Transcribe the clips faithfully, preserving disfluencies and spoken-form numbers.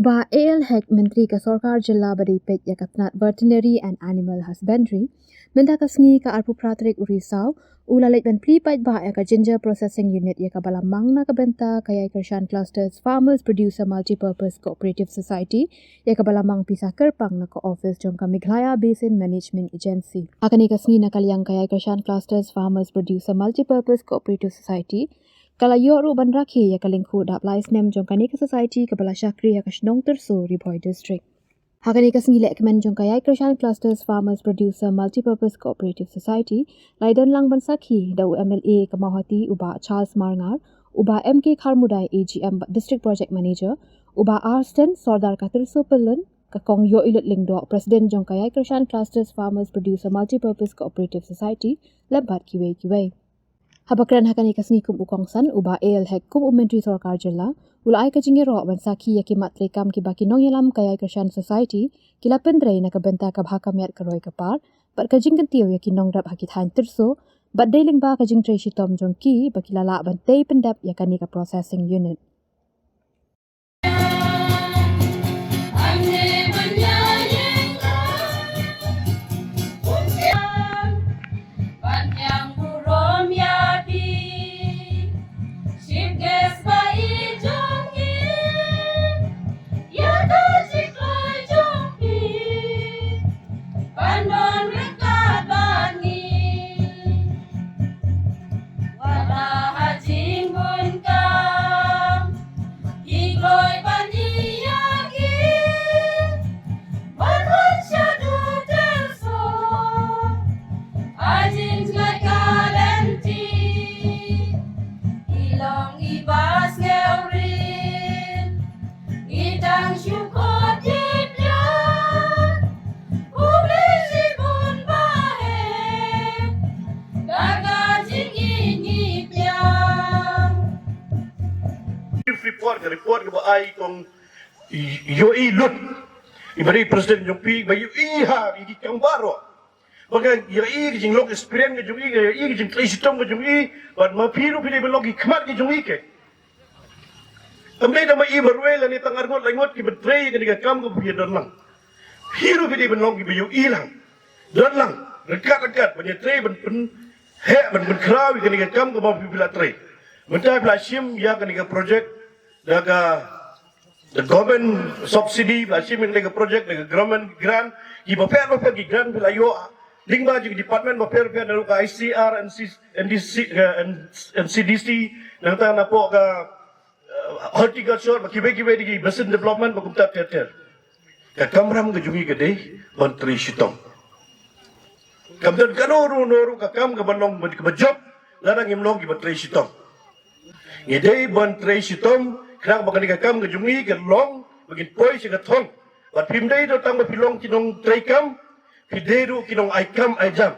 Bah A L Hek, Myntri ka Sorkar Jylla ba dei peit ïa ka tnat Veterinary and Animal Husbandry, mynta ka sngi ka arphew phra tarik u Risaw, u la leit ban plie paidbah ïa ka Ginger Processing Unit ïa kaba la mang na ka bynta ka Ïai Kyrshan Clusters Farmers Producer Multipurpose Cooperative Society, ïa kaba la mang pisa kyrpang na ka office jong ka Meghalaya Basin Management Agency. Ha kane ka sngi na ka liang ka Ïai Kyrshan Clusters Farmers Producer Multipurpose Cooperative Society, ka la ïoh ruh ban rakhe ïa ka lyngkhuh dap lai snem jong kane ka society kaba la shakri ha ka shnong Tyrso, Ri Bhoi District. Ha kane ka sngi lehkmen jong ka Ïai Kyrshan Clusters Farmers Producer Multipurpose Cooperative Society, la ïadon lang ban sakhi da u M L A ka Mawhati u Bah Charles Marngar, u Bah M K Kharmudai, A G M District Project Manager, u Bah Arsten Sordar ka Tyrso Pyllun, ka Kong Ïohilut Lyngdoh, President jong ka Ïai Kyrshan Clusters Farmers Producer Multipurpose Cooperative Society, lem bad kiwei kiwei. Haba kren ha kane ka sngi kum u kongsan, u Bah A L Hek kum u Myntri Sorkar Jylla, u la ai ka jingïaroh ban sakhi ïa ki mat treikam kiba ki nongïalam ka Ïai Kyrshan Society ki la pyntrei na ka bynta ka bha ka miat ka roi ka par, bad ka jingkyntiew ïa ki nongrep ha ki thaiñ Tyrso, bad dei lyngba ka jingtrei shitom jong ki ba ki la lah ban tei pyndep ïa kane ka processing unit. Ban don ryngkat bad ngi. Wat la ha jingbun kam, ki kloi ban ïa ki. Ban wan shaduh Tyrso, ha jingjngai ka lynti. Ki long kiba sngewrit. Ngi dang shu khot ïa phi. Khublei shibun Bah Hek. Da ka jingïeit ngi pdiang. Report, report kaba ai kong Ïohilut. Iba dei president jong phi, ba ïohi ha ïa ki kam baroh. Ba nga ïohi ka jinglong experience ka jong i, nga ïohi ka jingtrei shitom ka jong i, bad ma phi ruh phi dei ban long ki khmat ka jong i ke. Kam dei da ma i marwei lane tang arngut laingut kiba trei kane ka kam kaba phi don lang. Phi ruh phi dei ban long kiba ïohi lang. Don lang, ryngkat ryngkat ban ïatrei ban pynheh ban pynkhraw ïa kane ka kam kaba phi la trei. Mynta phi la shim ïa kane ka project da ka the government subsidy, phi la shim ïa ka project, the government grant, ki bapher bapher ki grant phi la ïoh, lyngba jong ki department bapher bapher, naduh ka I C R, N C, N D C, eh, N-, N C D C, nangta napoh ka, eh, horticulture, bad kiwei kiwei de ki basin development, bad kumta ter ter. Ka kamram ka jong ngi ka dei ban trei shitom. Kam don kano ruh, no ruh ka kam kaba long, kaba jop lada ngim long kiba trei shitom. Ngi dei ban trei shitom, khnang ba kane ka kam ka jong ngi kan long ba ngin poi sha ka thong. Bad phim dei tang ba phi long ki nongtrei kam, phi dei ruh ki nongai kam ai jam.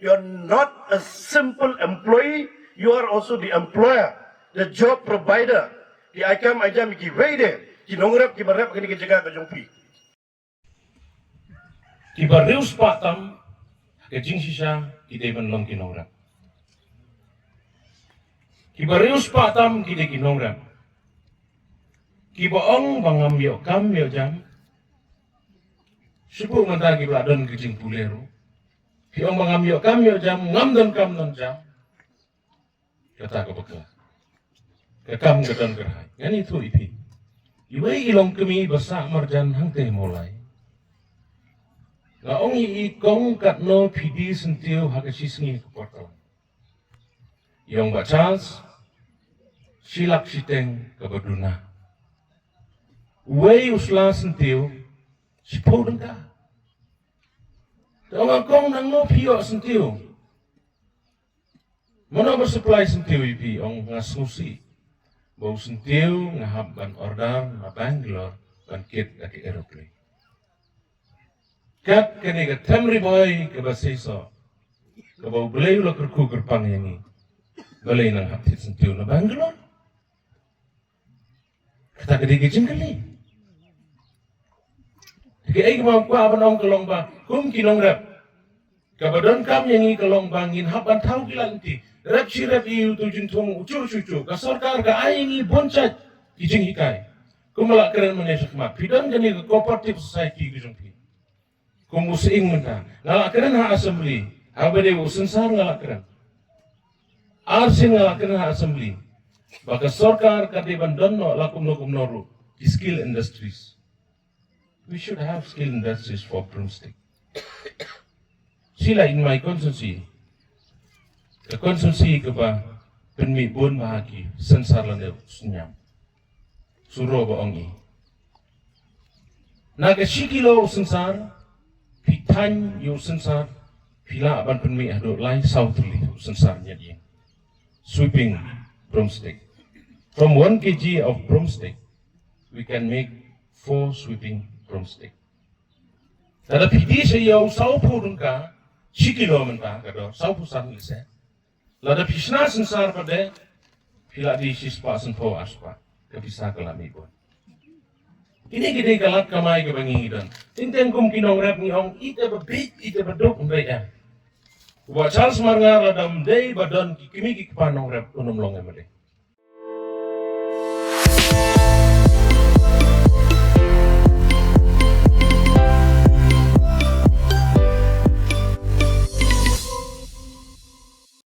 You are not a simple employee, you are also the employer, the job provider. Phi ai kam ai jam ïa kiwei de ki nongrep kiba rep ha kane ka jaka ka jong phi. Kiba riewspah tam ha ka jingshisha ki dei ban long ki nongrep. Kiba riewspah tam ki dei ki nongrep. Kiba ong ba ngam ïoh kam ïoh jam. Shu buh mynta kiba la don ka jingpule ruh. Ki ong ba ngam ïoh kam ïoh jam, ngam don kam don jam. Kata ka bakla. Ka kam ka don kyrhai. Ngan ïathuh ïa phi. Iwei i longkmie ba sah marjan hangtei Mawlai. Nga ong ïa i, kong, katno phi die syntiew ha ka shisngi ka por ka lang. I ong, Bah Charles, shi lak shiteng kaba duna. Uwei u sla syntiew shiphew tyngka. Te ong nga, kong, nangno phi ïoh syntiew? Mano ba supply syntiew ïa phi? Ong, nga sngewsih ba u syntiew nga hap ban order na Bangalore ban kit da ka aeroplane. Kat kane ka them Ri Bhoi kaba seisoh, kaba U Blei u la kyrkhu kyrpang ïa ngi, balei nang hap thied syntiew na Bangalore? Kata ka dei ka jingkylli. Te kaei kaba nga kwah ban ong ka long ba kum ki nongrep, kaba donkam ïa ngi ka long ba ngin hap ban thaw ki lad lynti. Rep shi rep, ïa uto u jingthung u shuh shuh shuh, ka sorkar ka ai ïa ngi bun jait ki jinghikai. Kumba la kren mynne shakhmat, phi don kane ka cooperative society ka jong phi. Kum u sying mynta, nga la kren ha assembly, haba dei u synsar nga la kren. Arsien nga la kren ha assembly ba ka sorkar ka dei ban don noh la kumno kumno ruh ki skill industries. We should have skill industries for Broomstick. Sila in my constituency, ka constituency kaba pynmih bun bha ki synsar lane u synñiam. Suro ba ong i, na ka shi kilo u synsar, phi thaiñ ïa u synsar, phi lah ban pynmih haduh lai saw tylli u synsar ñiad ïing. Sweeping Broomstick. From one kilogram of Broomstick, we can make four sweeping Broomstick. Lada phi die sha ïa u saw phew tyngka shi kilo mynta ka dor, saw phew san lehse. Lada phi shna synsar pat de, phi lah die shispah sanphew arspah, ka pisa ka la mih bun. Kine ki dei ka lad kamai kaba ngi don. Teng teng kum ki nongrep ngi ong, ite ba bieit, ite ba duk, ym dei em. U Bah Charles Marngar lada ym dei ba don ki kmie ki kpa nongrep, un ym long MLA.